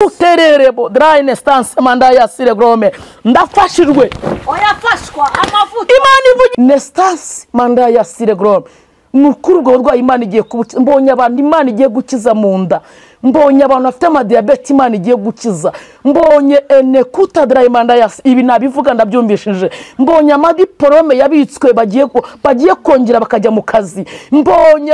Utererebo drine stance mandaya sire grome ndafashirwe orafashwa amavuta Imana ivuga nestance mandaya sire grome nukuri ubwo burwayi Imana igiye kubukiza. Mbonye abantu Imana igiye gukiza mu nda, mbonye abantu bafite amadiyabete Imana igiye gukiza, mbonye enekuta drayimanda, ibi nabivuga ndabyumvishije, mbonye amadiporome yabitswe bagiye kongera bakajya mu kazi, mbonye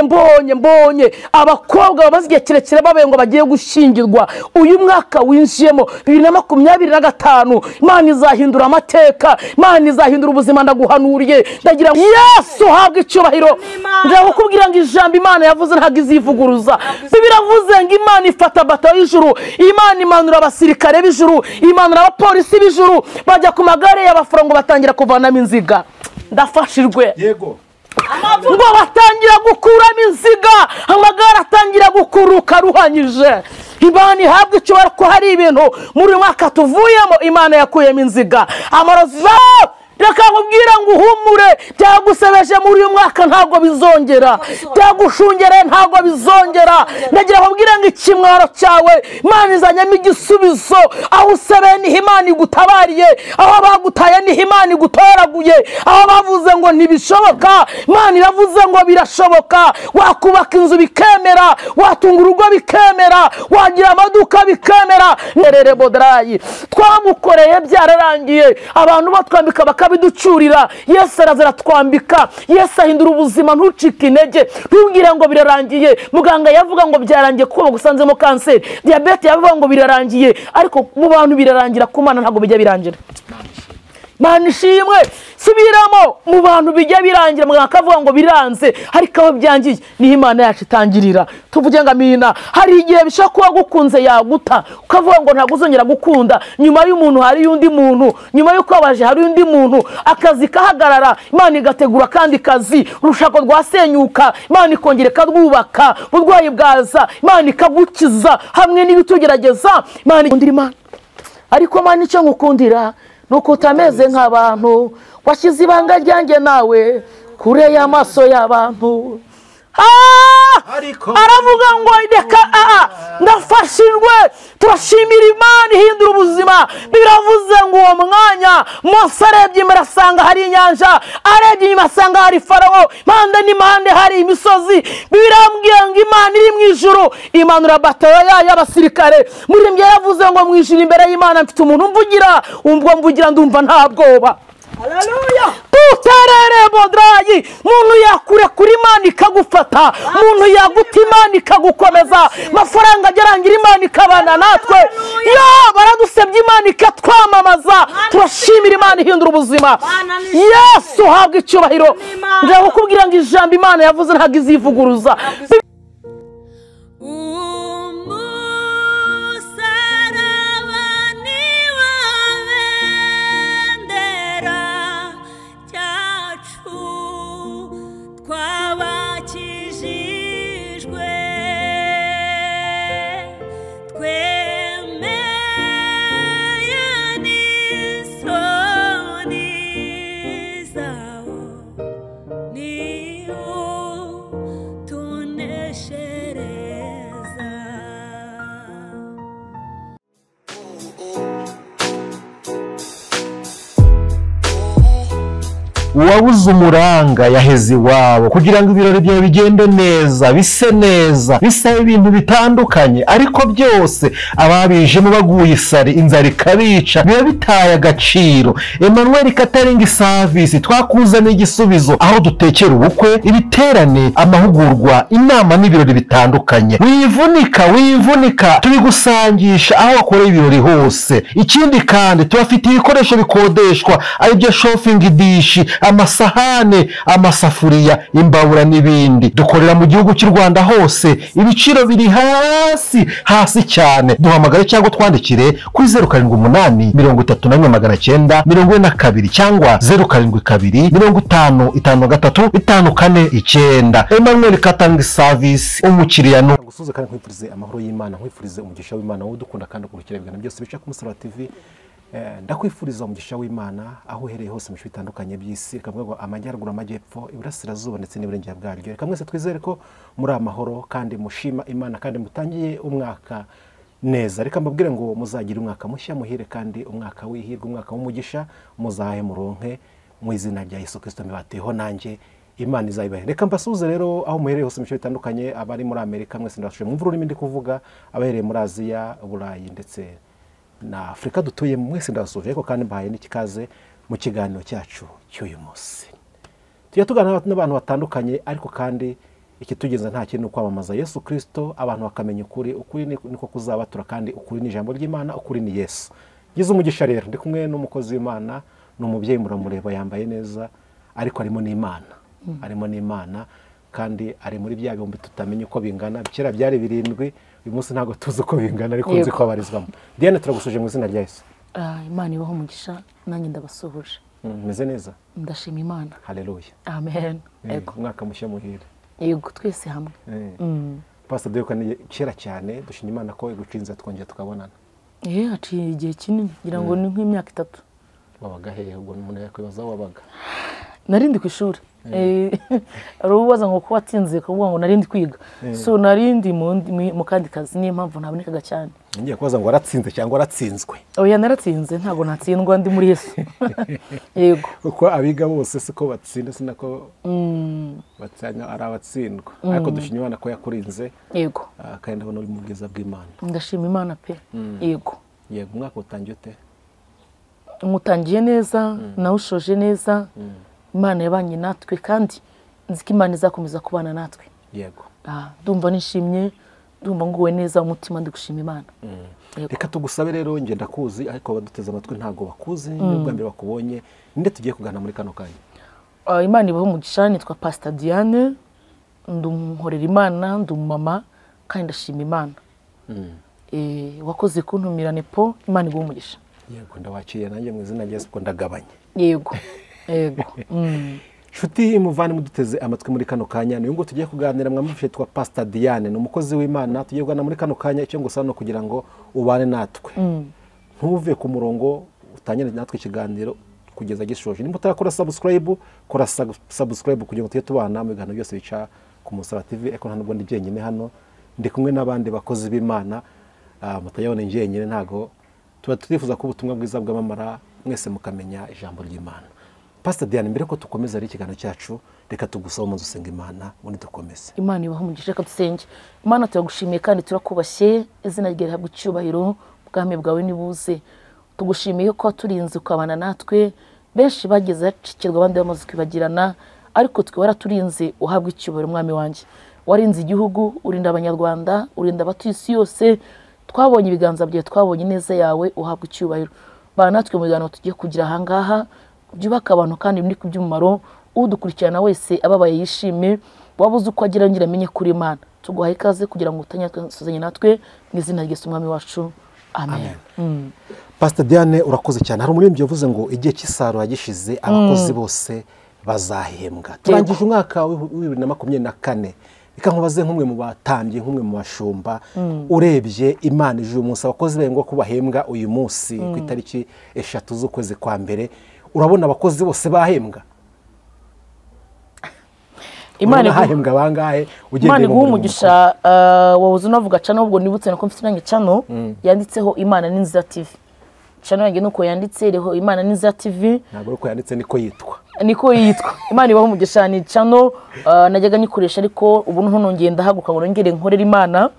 abakobwa bamaze igihe kirekire babaye ngo bagiye gushyingirwa. Uyu mwaka winjiyemo 2025 Imana izahindura amateka, Imana izahindura ubuzima. Ndaguhanuriye, ndagira Yesu habwe icyubahiro. Ndakubwira ngo ijambo Imana yavuze ntabwo izivuguruza. Biravuze ngo Imana ifata bato y'ijuru, Imana imanura abasirikare b'ijuru, imanura abapolisi b'ijuru, bajya ku magare y'abaforongo batangira kuvanamo inziga. Ndafashirwe. Yego. Ngo batangira gukuramo inziga, amagare atangira gukuruka ruhanyije. Imana ihabwe icyubahiro ko hari ibintu muri uyu mwaka tuvuyemo Imana yakuyemo inziga. Amarozi reka nkubwira ngo uhumure, byagusebeje muri uyu mwaka ntabwo bizongera, byagushungereye ntabwo bizongera. Ndagira nkubwira ngo ikimwaro cyawe Imana izanyamo igisubizo. Aho usebeye niho Imana igutabariye, aho bagutaye niho Imana igutoraguye, aho bavuze ngo ntibishoboka Imana iravuze ngo birashoboka. Wakubaka inzu bikemera, watunga urugo bikemera, wagira amaduka bikemera. Nerere bodrayi twamukoreye byararangiye, abantu batwambika bakabiducurira. Yesu araza aratwambika, Yesu ahindura ubuzima. Ntucike intege, ntubwire ngo birarangiye. Muganga yavuga ngo byarangiye kuko bagusanzemo kanseri, diyabete yavuga ngo birarangiye, ariko mu bantu birarangira, ku Mana ntabwo bijya birangira. Mana ishimwe. Subiramo, mu bantu bijya birangira, muganga akavuga ngo biranze, ariko aho byangiye niho Imana yacu itangirira. Tuvuge ngo amina. Hari igihe bishobora kuba gukunze yaguta, ukavuga ngo ntabwo uzongera gukunda. Nyuma y'umuntu hari undi muntu, nyuma y'uko wabaje hari undi muntu, akazi kahagarara, Imana igategura kandi kazi, urushako rwasenyuka, Imana ikongera ikarwubaka, uburwayi bwaza, Imana ikagukiza hamwe n'ibitugerageza. Imana ikundira Imana. Ariko Imana icyo ngukundira nuko utameze nk'abantu, washyize ibanga ryanjye nawe kure y'amaso y'abantu. Aravuga ngo reka ndafashijwe. Turashimira Imana ihindura ubuzima. Biravuze ngo uwo mwanya Mose arebye imbere asanga hari inyanja, arebye inyuma asanga hari Farawo, impande n'impande hari imisozi. Birambwiye ngo Imana iri mu ijuru imanura batayo y'abasirikare. Muririmbyi yaravuze ngo mu ijuru imbere y'Imana mfite umuntu mvugira, ubwo mvugira ndumva nta bwoba. Haleluya. Tuterere bodrayi, muntu yakure kuri Imana ikagufata, muntu yaguta Imana ikagukomeza, mafaranga agerangira Imana ikabana natwe. Yo baradusebye Imana ikatwamamaza. Turashimira Imana ihindura ubuzima. Yesu habwe icyubahiro. Ndakubwira ngo ijambo Imana yavuze ntabwo izivuguruza. Uwabuze umuranga yaheze iwabo kugira ngo ibirori byawe bigende neza, bise neza, bisaba ibintu bitandukanye, ariko byose ababijemo baguye isari, inzara ikabica, biba bitaye agaciro. Emmanuel Catering Service twakuzaniye igisubizo, aho dutekera ubukwe, ibiterane, amahugurwa, inama n'ibirori bitandukanye. Wivunika, wivunika, tubigusangisha aho wakoreye ibirori hose. Ikindi kandi tubafitiye ibikoresho bikodeshwa, aribyo shopping dish, amasahane, amasafuriya, imbabura n'ibindi. Dukorera mu gihugu cy'u Rwanda hose, ibiciro biri hasi hasi cyane. Duhamagare cyangwa twandikire kuri 078 31 942 cyangwa 072 50 53 549. Emmanuel Catering Service, umukiriya no gusuza kandi nkwifurize amahoro y'Imana, nkwifurize umugisha w'Imana wowe udukunda kandi ukurikira ibiganiro byose bica ku Musaraba TV. Ndakwifuriza umugisha w'Imana aho uhereye hose mu bice bitandukanye by'isi, reka mvuga ngo amajyaruguru, amajyepfo, iburasirazuba ndetse n'iburengera bwaryo. Reka mwese twizere ko muri amahoro kandi mushima Imana kandi mutangiye umwaka neza. Reka mbabwire ngo muzagire umwaka mushya muhire kandi umwaka w'ihirwe, umwaka w'umugisha, muzahe muronke mu izina rya Yesu Kristo mbibateho nanjye Imana izayibahe. Reka mbasuhuze rero aho muherereye hose mu bice bitandukanye, abari muri Amerika mwese ndabasuhuje mwumva ururimi ndi kuvuga, abahereye muri Aziya, Burayi ndetse na Afurika dutuye mwese ndabasuhuje, ariko kandi mbahaye n'ikikaze mu kiganiro cyacu cy'uyu munsi. Tujya tuganira n'abantu batandukanye, ariko kandi ikitugeza nta kintu kwamamaza Yesu Kristo, abantu bakamenya ukuri, ukuri niko kuzabatura kandi ukuri ni ijambo ry'Imana, ukuri ni Yesu. Gize umugisha rero ndi kumwe n'umukozi w'Imana, ni umubyeyi muramureba yambaye neza, ariko arimo n'Imana. Arimo n'Imana kandi ari muri bya bihumbi tutamenye uko bingana, kera byari 7, uyu munsi ntago tuzi uko bingana ariko nzi ko abarizwamo. Diane turagusuje mu izina rya Yesu. Imana ibaho umugisha, nanjye ndabasuhuje. Meze neza? Ndashima Imana. Haleluya. Amen. Ego. Umwaka mushya muhire. Yego twese hamwe. Pastor Diane kera cyane dushima Imana ko igucinze twongeye tukabonana. Haciye igihe kinini ngira ngo ni nk'imyaka 3. Wabaga hehe ubwo umuntu yakwibaza wabaga? Narindi ku ishuri. Rubaza ngo ko watsinze kuvuga ngo narindi kwiga. So narindi mu kandi kazi niyo mpamvu ntabonekaga cyane. Ngiye kubaza ngo waratsinze cyangwa waratsinzwe? Oya naratsinze ntago natsindwa ndi muri Yesu. Yego. Kuko abiga bose siko batsinda sinako batsanya ari abatsindwa. Ariko dushima Imana ko yakurinze. Yego. Kandi ndabona uri mu bwiza bw'Imana. Ndashima Imana pe. Yego. Yego umwaka utangiye ute? Umutangiye neza, nawushoje neza. Imana yabanye natwe kandi nzi ko Imana izakomeza kubana natwe. Yego. Ndumva nishimye, ndumva nguwe neza umutima ndi gushima Imana. Reka tugusabe rero nge ndakuzi ariko abaduteze amatwi ntago bakuzi, nibwo mbere bakubonye, ninde tugiye kugana muri kano kanya? Imana ibaho umugisha, nitwa Pastor Diane, ndumhorera Imana, ndumama kandi ndashima Imana. Wakoze kuntumira Nepo, Imana iguhe umugisha. Yego ndawakiriye nanjye mu izina rya Yesu ko ndagabanye. Yego. Yego. Shuti muvane muduteze amatwi muri kano kanya, niyo ngo tugiye kuganira mwamufashe twa Pastor Diane, ni umukozi w'Imana, tugiye kuganira muri kano kanya icyo ngusaba no kugira ngo ubane natwe. Ntuve ku murongo utangire natwe ikiganiro kugeza gishoje. Nimba utarakora subscribe, kora subscribe kugira ngo tujye tubana mu biganiro byose bica ku Musaraba TV, ariko nta nubwo ndi jyenyine hano, ndi kumwe n'abandi bakozi b'Imana, mutayabona njyenyine ntago tuba turifuza ko ubutumwa bwiza bwamamara mwese mukamenya ijambo ry'Imana. Pastor Diane, mbere ko tukomeza ari ikiganiro cyacu, reka tugusaba umunsi usenga Imana ubundi dukomeze. Imana ibaho umugisha, reka dusenge. Imana turagushimiye kandi turakubashye, izina ryawe rihabwe icyubahiro, ubwami bwawe nibuze. Tugushimiye ko waturinze ukabana natwe, benshi bageze bacikirwa abandi bamaze kwibagirana, ariko twe waraturinze uhabwe icyubahiro mwami wanjye. Warinze igihugu, urinda abanyarwanda, urinda abatuye isi yose, twabonye ibiganza byawe, twabonye ineza yawe, uhabwe icyubahiro. Bana natwe mu biganiro tugiye kugira ahangaha, byubaka abantu kandi biri kubyumumaro, udukurikirana wese ababaye yishime, wabuze uko agira ngira amenye kuri Imana. Tuguhaye ikaze kugira ngo utanyatwe natwe mu izina rya Yesu Umwami wacu. Amen. Pastor Diane urakoze cyane. Hari umuririmbyi yavuze ngo igihe cy'isarura gishize abakozi bose bazahembwa. Turangije umwaka wa 2024. Reka nkubaze nk'umwe mu batambye, nk'umwe mu bashumba, urebye Imana ije uyu munsi abakozi bayo ngo kubahembwa uyu munsi ku itariki 3 z'ukwezi kwa mbere, urabona abakozi bose bahembwa? Imana ihembwa bangahe? Imana iguhe umugisha. Wabuze unavuga cano, ubwo nibutse nako mfite nange cano yanditseho Imana n'Inzira TV. Cano yanjye nuko yanditse iriho Imana n'Inzira TV. Ntabwo uko yanditse niko yitwa. Niko yitwa. Imana ibaho umugisha, ni cano najyaga nyikoresha ariko ubu nongeye ndahaguka ngo nongere nkorere Imana.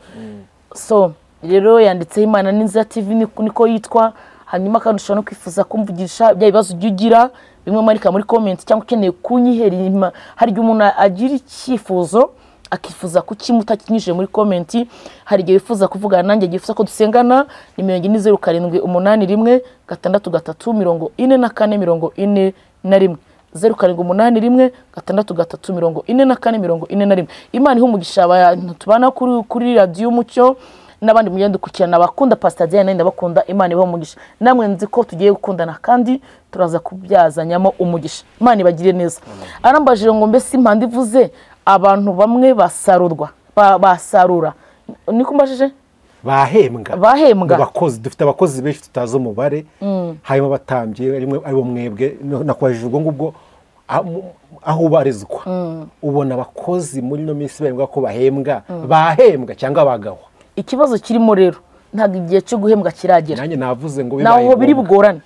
So rero yanditseho Imana n'Inzira TV niko yitwa. Hanyuma kandi ushobora no kwifuza kumvugisha bya bibazo ujya ugira bimwe marika muri comment, cyangwa ukeneye kunyihera, hari igihe umuntu agira icyifuzo akifuza kukimuta kinyujije muri comment, hari igihe wifuza kuvugana nanjye, yifuza ko dusengana, nimero yanjye ni 0 7 8 1 6 3 44 41. 0 7 8 1 6 3 44 41. Imana ihe umugisha abantu tubana kuri radio Umucyo n'abandi mugenda dukurikirana, abakunda Pastor Diane ndabakunda, Imana ibahe umugisha. Namwe nzi ko tugiye gukundana kandi turaza kubyazanyamo umugisha. Imana ibagire neza. Arambajije ngo mbese impanda ivuze abantu bamwe basarurwa, basarura. Niko mbajije? Bahembwa. Bahembwa. Abakozi dufite abakozi benshi tutazi umubare, harimo abatambye, rimwe ari bo mwebwe nakwajije ubwo ngubwo aho ubarizwa. Ubona abakozi muri no minsi bahembwa ko bahembwa, bahembwa cyangwa abagabo. Ikibazo kirimo rero Ntabwo igihe cyo guhembwa kiragera. Nanjye navuze ngo bibaye naho biri bugorane.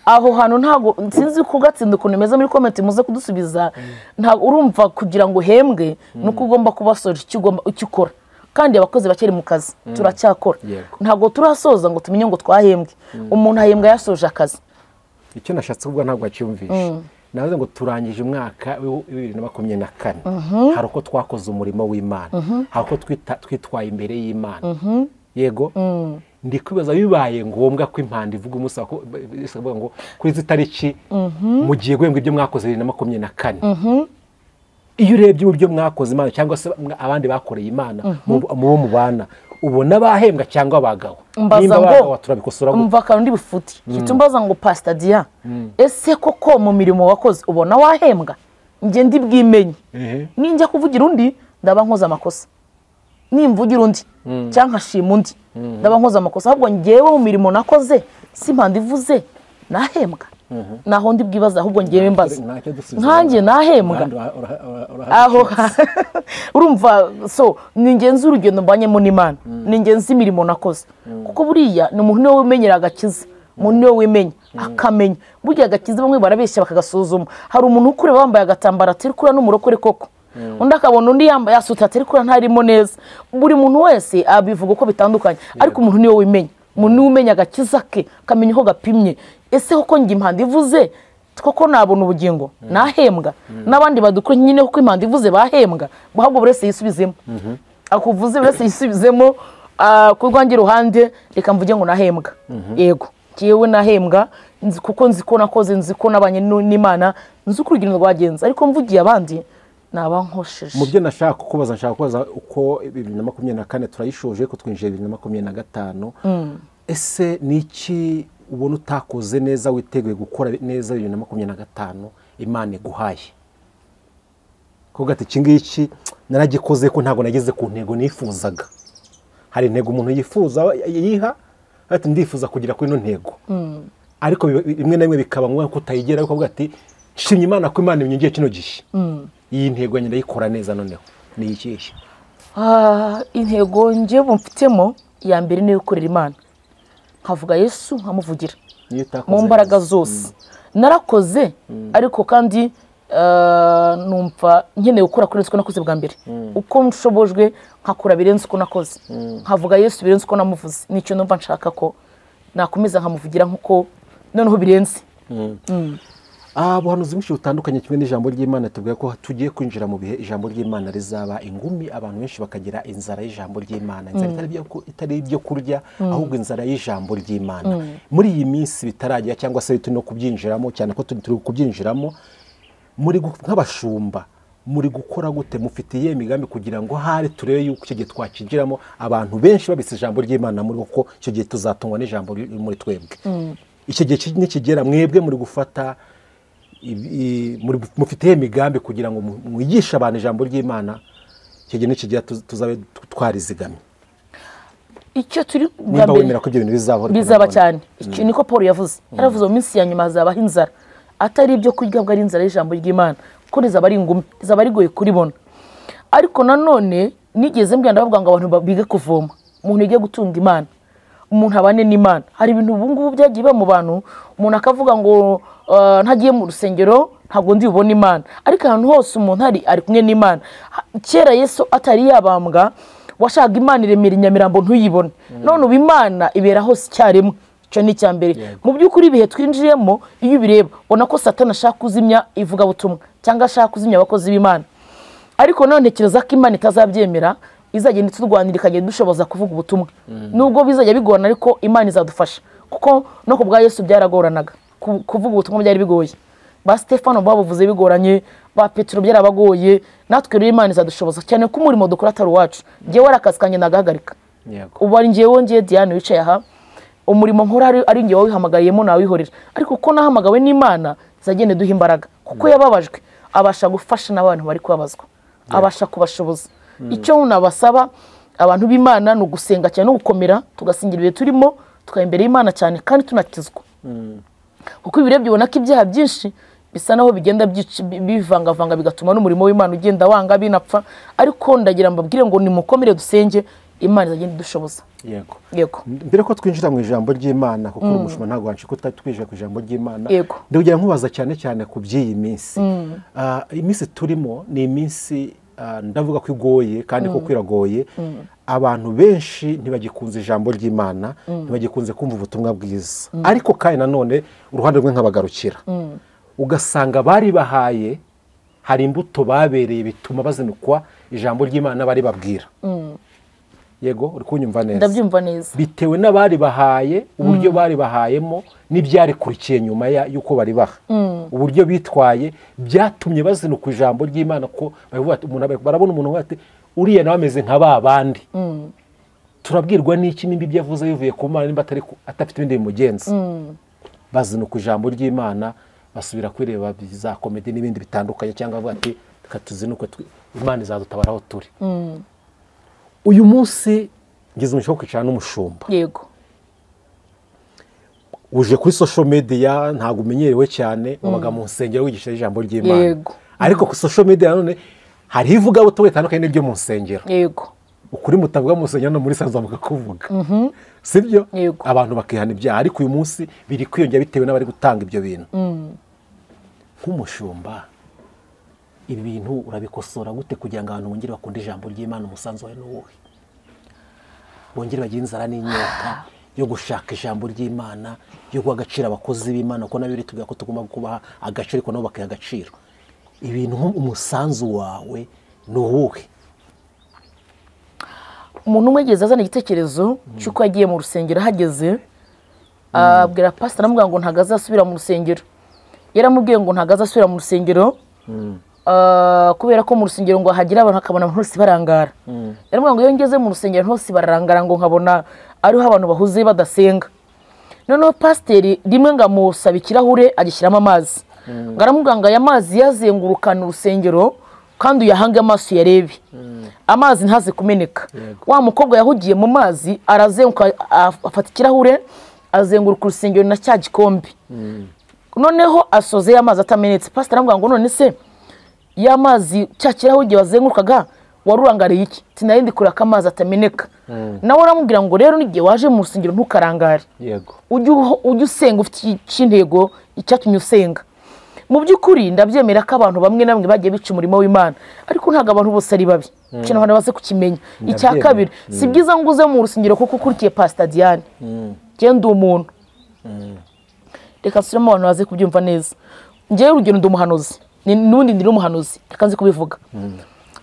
Aho hantu ntago sinzi kugatsinda ukuntu meze muri comment muze kudusubiza. Ntago urumva kugira ngo uhembwe nuko ugomba kubasoje icyo ugomba icyo ukora. Kandi abakozi bakiri mu kazi turacyakora. Ntago turasoza ngo tumenye ngo twahembwe. Umuntu ahembwa yasoje akazi. Icyo nashatse kuvuga ntabwo acyumvishe. Navuze ngo turangije umwaka wa 2024. Hari uko twakoze umurimo w'Imana. Hari uko twitwaye imbere y'Imana. Yego. Ndi kwibaza bibaye ngombwa ko impanda ivuga umunsi ko ngo kuri zitariki mugiye guhembwa ibyo mwakoze 2024. Iyo urebye uburyo mwakoze Imana cyangwa se abandi bakoreye Imana mu bo mubana ubona bahembwa cyangwa abagabo nimba abagabo turabikosora gute? Umva kandi bifuti kitumbaza ngo Pastor Dia ese koko mu mirimo wakoze ubona wahembwa? Nge ndi bwimenye ninjya kuvugira undi ndaba nkoza amakosa, nimvugira undi cyangwa nkashima undi ndaba nkoza amakosa, ahubwo ngewe mu mirimo nakoze si impanda ivuze nahembwa. Naho ndi bwibaza ahubwo ngewe mbaza nkanjye nahembwa aho urumva. So ni ingenzi urugendo mbanyemo n'Imana, ni ingenzi imirimo nakoze, kuko buriya ni umuntu niwe wimenyera agakiza, umuntu niwe wimenya akamenya. Burya agakiza bamwe barabeshya bakagasuzuma. Hari umuntu ukureba wambaye agatambaro atari kura n'umurokore koko, undi akabona undi yambaye asuta atari kura ntarimo neza. Buri muntu wese abivuga uko bitandukanye, ariko umuntu niwe wimenya, umuntu niwe umenya agakiza ke akamenya uko gapimye. Ese koko njye impanda ivuze koko nabona ubugingo nahembwa? N'abandi badukora nyine kuko impanda ivuze bahembwa, ahubwo buri wese yisubizemo. Akuvuze buri wese yisubizemo. Ku rwanjye ruhande reka mvuge ngo nahembwa. Yego njyewe nahembwa kuko nzi ko nakoze, nzi ko nabanye n'Imana, nzi uko urugendo rwagenze, ariko mvugiye abandi naba nkosheje. Mu byo nashaka kukubaza, nshaka kubaza uko 2024 turayishoje ko twinjiye 2025. Ese niki ubona utakoze neza witeguye gukora neza 2025 Imana iguhaye? Kuvuga ati iki ngiki naragikoze ko ntago nageze ku ntego nifuzaga. Hari intego umuntu yifuza yiha ati ndifuza kugera kuri ino ntego, ariko rimwe na rimwe bikaba ngombwa ko utayigera, ariko ukavuga ati nshimye Imana ko Imana inyongeye kino gihe, iyi ntego yanjye ndayikora neza. Noneho ni ikihe? Intego ngiye mfitemo ya mbere ni gukorera Imana, nkavuga Yesu nkamuvugira mu mbaraga zose. Narakoze ariko kandi numva nkeneye gukora kurenza uko nakoze bwa mbere, uko nshobojwe nkakora birenze uko nakoze, nkavuga Yesu birenze uko namuvuze. Nicyo numva nshaka ko nakomeza nkamuvugira nkuko noneho birenze. Ubuhanuzi bwinshi butandukanye kimwe n'ijambo ry'Imana tuvuga ko tugiye kwinjira mu bihe ijambo ry'Imana rizaba ingumi, abantu benshi bakagira inzara y'ijambo ry'Imana, inzara itari ibyo kurya ahubwo inzara y'ijambo ry'Imana. Muri iyi minsi bitaragera cyangwa se turi no kubyinjiramo cyane ko turi kubyinjiramo, muri nk'abashumba muri gukora gute? Mufitiye imigambi kugira ngo hari turebe yuko icyo gihe twakinjiramo abantu benshi babise ijambo ry'Imana muri kuko icyo gihe tuzatungwa n'ijambo muri twebwe. Icyo gihe nikigera mwebwe muri gufata mufitiye imigambi kugira ngo mwigishe abantu ijambo ry'Imana, icyo gihe nikigera tuzabe twarizigamye. Icyo turi nimba wemera ko ibyo bintu bizaba cyane, icyo niko Paul yavuze. Yaravuze mu minsi ya nyuma hazabaho inzara, atari ibyo kurya bwo ari inzara y'ijambo ry'Imana, kuko rizaba ari ingumi, rizaba rigoye kuribona. Ariko nanone nigeze mbwira ndabavuga ngo abantu bige kuvoma, umuntu yige gutunga Imana, umuntu abane n'Imana. Hari ibintu ubu ngubu byagiye biba mu bantu, umuntu akavuga ngo ntagiye mu rusengero ntabwo ndi bubone Imana, ariko ahantu hose umuntu ari kumwe n'Imana. Kera Yesu atari yabambwa washaka Imana iremera Nyamirambo ntuyibone, none ubu Imana ibera hose icyarimwe. Icyo ni icya mbere. Mu by'ukuri ibihe twinjiyemo iyo ubireba ubona ko Satani ashaka kuzimya ivugabutumwa cyangwa ashaka kuzimya abakozi b'Imana, ariko none ntekereza ko Imana itazabyemera, izagenda iturwanira ikagenda idushoboza kuvuga ubutumwa, nubwo bizajya bigorana ariko Imana izadufasha, kuko no ku bwa Yesu byaragoranaga kuvuga ubutumwa byari bigoye. Ba Stefano babuvuze bigoranye, ba Petero byarabagoye, natwe rero Imana izadushoboza cyane ko umurimo dukora atari uwacu. Ngewe arakazi kanjye nagahagarika, ubu ari ngewe ngiye Diane wicaye aha, umurimo nkora ari ngewe wihamagayemo nawihorera, ariko kuko nahamagawe n'Imana izagenda iduha imbaraga, kuko yababajwe abasha gufasha n'abantu bari kubabazwa, abasha kubashoboza. Icyo nabasaba abantu b'Imana ni ugusenga cyane no gukomera, tugasingira ibihe turimo, tukaba imbere y'Imana cyane kandi tunakizwa. Kuko ibirebye ubona ko ibyaha byinshi bisa naho bigenda bivangavanga bigatuma n'umurimo w'Imana ugenda wanga binapfa, ariko ndagira mbabwire ngo nimukomere dusenge, Imana izagenda idushoboza. Yego. Yego. Mbere ko twinjira mu ijambo ry'Imana, kuko umushumba ntabwo wanshika utatwinjira ku ijambo ry'Imana, Yego. ndagira nkubaza cyane cyane ku by'iyi minsi. Iminsi turimo ni iminsi ndavuga ko igoye kandi ko kwiragoye. Abantu benshi ntibagikunze ijambo ry'Imana, ntibagikunze kumva ubutumwa bwiza. Ariko kandi nanone uruhande rwe nkabagarukira, ugasanga bari bahaye hari imbuto babereye bituma bazinukwa ijambo ry'Imana bari babwira. Yego, uri kunyumva neza? Ndabyumva neza. Bitewe n'abari bahaye, uburyo bari bahayemo n'ibyarikurikiye nyuma y'uko bari baha, uburyo bitwaye byatumye bazinuka ijambo ry'Imana, ko bavuga ati umuntu barabona umuntu ati uriya nawe ameze nka ba bandi. Turabwirwa n'iki nimba ibyo yavuze bivuye ku Mana, nimba atari atafite ibindi bimugenza. Bazinuka ijambo ry'Imana, basubira kwireba za komedi n'ibindi bitandukanye, cyangwa bavuga ati reka tuzinuke, Imana izadutabara aho turi. Uyu munsi ngize umugisha wo kwicara n'umushumba. Yego. Uje kuri social media ntabwo umenyerewe cyane, wabaga mu nsengero wigisha ijambo ry'Imana. Yego. Ariko ku social media none hari ivugabutumwa ritandukanye n'iryo mu nsengero. Yego. Ukuri mutavuga mu nsengero no muri sanzwe mukakuvuga. Sibyo? Yego. Abantu bakihana ibyaha, ariko uyu munsi biri kwiyongera bitewe n'abari gutanga ibyo bintu. Nk'umushumba, ibi bintu urabikosora gute kugira ngo abantu bongere bakunde ijambo ry'Imana? Umusanzu wawe ni uwuhe? Bongere bagire inzara n'inyota yo gushaka ijambo ry'Imana, yo guha agaciro abakozi b'Imana, kuko nabyo ritubwira ko tugomba kubaha agaciro, ariko nabo bakaha agaciro. Ibintu nk'umusanzu wawe ni uwuhe? Umuntu umwe yigeze azana igitekerezo cy'uko yagiye mu rusengero, ahageze abwira pastor, aramubwira ngo ntabwo azasubira mu rusengero. Yaramubwiye ngo ntabwo azasubira mu rusengero, kubera ko mu rusengero ngo hagira abantu hakabona abantu bose barangara. Yaramubwiye ngo iyo ngeze mu rusengero hose bararangara, ngo nkabona ariho abantu bahuze badasenga. Noneho pasiteri rimwe ngo amusaba ikirahure agishyiramo amazi, ngo aramubwira ngo aya mazi yazengurukana urusengero kandi uyahange amaso uyarebe, amazi ntaze kumeneka. Wa mukobwa yahugiye mu mazi arazenguka, afata ikirahure azenguruka urusengero na cya gikombe. Noneho asoze amazi atamenetse. Pasiteri aramubwira ngo none se ya mazi cya kirahure igihe wazengurukaga warurangariye iki? Sinari ndi kureka amazi atameneka. Nawe aramubwira ngo rero n'igihe waje mu rusengero ntukarangare. Yego. Ujye usenga ufite intego icyatumye usenga. Mu by'ukuri ndabyemera ko abantu bamwe na bamwe bagiye bica umurimo w'Imana, ariko ntabwo abantu bose ari babi. Ikintu abantu baze kukimenya. Icya kabiri, si byiza ngo uze mu rusengero kuko ukurikiye Pastor Diane. Njye ndi umuntu. Reka nsubiremo abantu baze kubyumva neza. Njyewe urugero ndi umuhanuzi. N'ubundi ndi n'umuhanuzi, reka nzi kubivuga.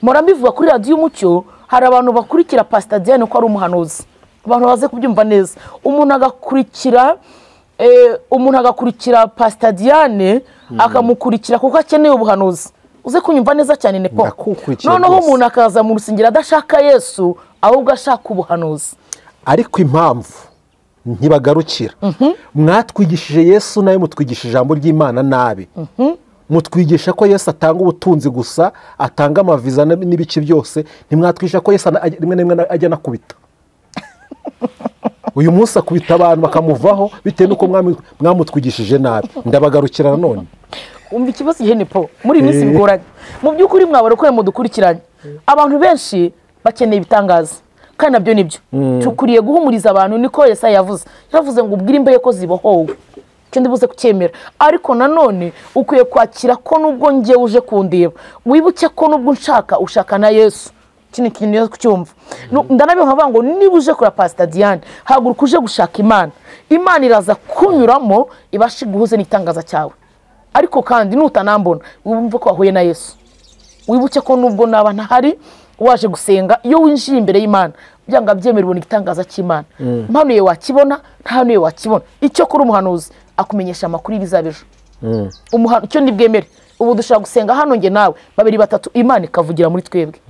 Mpora mbivuga kuri radiyo Umucyo, hari abantu bakurikira Pastor Diane ko ari umuhanuzi. Abantu baze kubyumva neza. Umuntu agakurikira Pastor Diane, akamukurikira kuko akeneye ubuhanuzi. Uze kunyumva neza cyane Nepo. Noneho umuntu akaza mu rusengero adashaka Yesu, ahubwo ashaka ubuhanuzi. Ariko impamvu ntibagarukira, mwatwigishije Yesu nawe mutwigisha ijambo ry'Imana nabi. Mutwigisha ko Yesu atanga ubutunzi gusa, atanga amaviza n'ibiki byose, ntimwatwigisha ko Yesu rimwe na rimwe ajya anakubita. Uyu munsi akubita abantu bakamuvaho bitewe n'uko mwamutwigishije nabi. Ndabagarukira nanone. Umva ikibazo gihe Nepo, muri iyi minsi bigoranye. Mu by'ukuri mwabara mudukurikiranye. Abantu benshi bakeneye ibitangaza, kandi nabyo nibyo. Tukuriye guhumuriza abantu, niko Yesaya yavuze. Yavuze ngo ubwire imbehe ko zibohowe. Icyo ndibuze kucyemera. Ariko nanone ukwiye kwakira ko nubwo ngiye uje kundeba, wibuke ko nubwo unshaka ushaka na Yesu. Iki ni ikintu kucyumva. Ndanabivuga ngo niba uje kuri Pastor Diane, haguruka uje gushaka Imana. Imana iraza kunyuramo ibashe guhuza n'itangaza cyawe. Ariko kandi nutanambona, wumve ko wahuye na Yesu. Wibuke ko nubwo naba ntahari waje gusenga, iyo winjiye imbere y'Imana byanga byemera ubona igitangaza cy'Imana. Impano ye wakibona, nta hano ye wakibona. Icyo kuri umuhanuzi akumenyesha amakuru y'ibizaba ejo. Icyo ndibwemere. Ubu dushobora gusenga hano nge nawe babiri batatu, Imana ikavugira muri twebwe.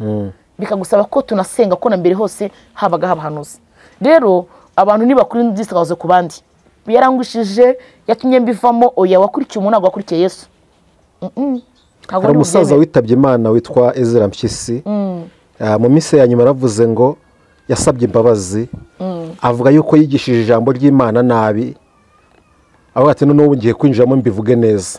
Bikagusaba ko tunasenga ko na mbere hose habaga habahanuzi. Rero abantu nibakuri ndisikaze ku bandi. Yarangwishije yatumye mbivamo, oya wakurikiye umuntu ntabwo wakurikiye Yesu. Hari umusaza witabye Imana witwa Ezra Mpyisi. Mu minsi ya nyuma yaravuze ngo yasabye imbabazi, avuga yuko yigishije ijambo ry'Imana nabi, avuga ati none ubu ngiye kwinjiramo mbivuge neza.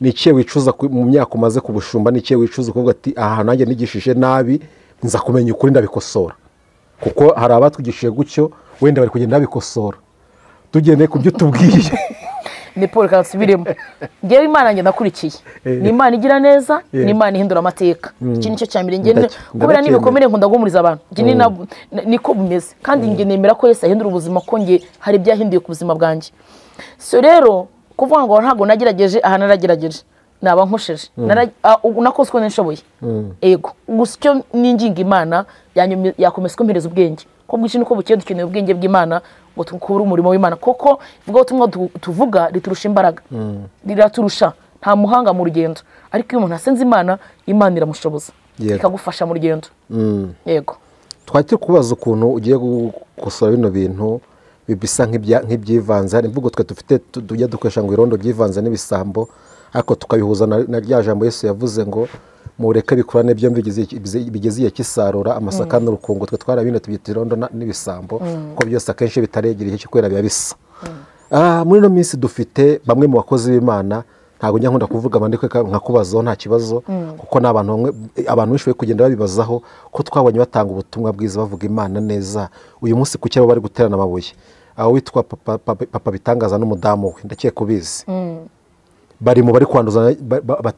Ni ikihe wicuza mu myaka umaze ku bushumba? Ni ikihe wicuza kuvuga ati aha nanjye nigishije nabi, nza kumenya ukuri ndabikosora? Kuko hari abatwigishije gutyo, wenda bari kugenda babikosora tugendeye ku byo tubwiye. Ni Paul kansubiremo. Ngewe Imana njye nakurikiye, ni Imana igira neza, ni Imana ihindura amateka. Iki nicyo cya mbere ngende kubera n'ibikomere nkunda guhumuriza abantu. Njye niko bimeze, kandi njye nemera ko Yesu ahindura ubuzima, ko njye hari ibyahinduye ku buzima bwanjye. So rero kuvuga ngo ntabwo nagerageje, aha naragerageje, naba nkosheje, nakoze uko nishoboye. Ego, gusa icyo ninginga Imana yakomeza kumpereza ubwenge, ko bwinshi niko bukeye dukeneye ubwenge bw'Imana ngo tukure umurimo w'Imana, koko ivuga ubutumwa tuvuga riturusha imbaraga, riraturusha, nta muhanga mu rugendo, ariko iyo umuntu asenze Imana, Imana iramushoboza ikagufasha mu rugendo. Yego. Twari kubaza ukuntu ugiye gukosora bino bintu bisa nk'ibyivanze. Hari imvugo twe dufite tujya dukoresha ngo irondo byivanze n'ibisambo, ariko tukabihuza na rya jambo Yesu yavuze ngo mureke bikurane byombi bigeze igihe cy'isarura, amasaka n'urukungu. Twe twarabine tubyita irondo n'ibisambo, kuko byose akenshi bitaregera igihe cyo kwera biba bisa. Muri ino minsi dufite bamwe mu bakozi b'Imana, ntabwo njya nkunda kuvuga abandi nkakubazaho nta kibazo, kuko n'abantu bamwe, abantu benshi bari kugenda babibazaho, ko twabonye batanga ubutumwa bwiza bavuga Imana neza. Uyu munsi kuki abo bari guterana amabuye? Aho witwa Papa Bitangaza n'umudamu we, ndakeka ubizi, bari mu bari kwanduza,